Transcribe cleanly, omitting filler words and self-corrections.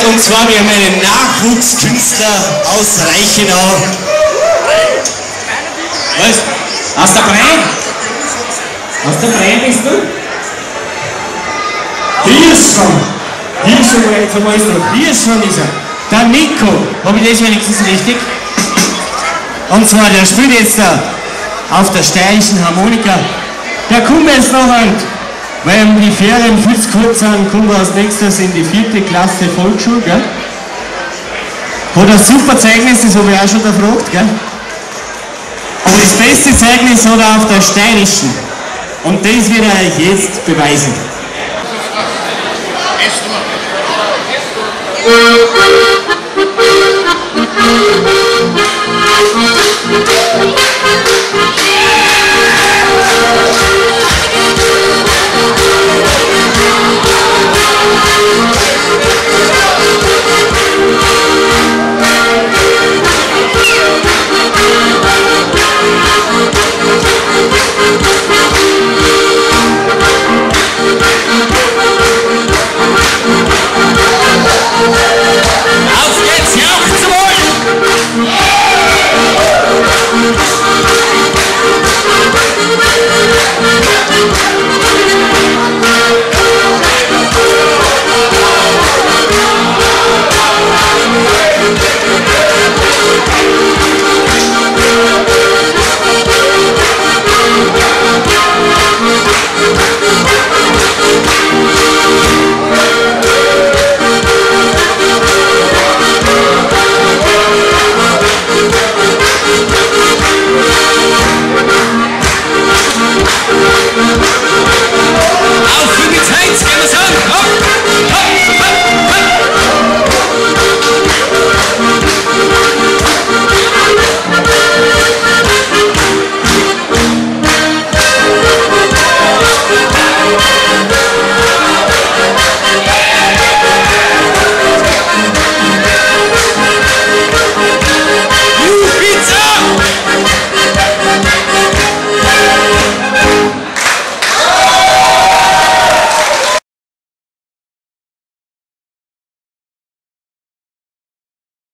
Highlight, und zwar wir haben einen Nachwuchskünstler aus Reichenau. Was? Aus der Brein? Aus der Brein bist du? Hirschhorn! Hirschhorn, jetzt einmal ist er. Hirschhorn ist er. Der Nico. Habe ich das wenigstens richtig? Und zwar, der spielt jetzt da auf der steirischen Harmonika. Der kommt jetzt noch und weil die Ferien viel zu kurz sind, kommen wir als nächstes in die 4. Klasse Volksschule, gell? Hat ein super Zeugnis, das habe ich auch schon gefragt, gell? Aber das beste Zeugnis hat er auf der steirischen. Und das wird er euch jetzt beweisen. Thank you.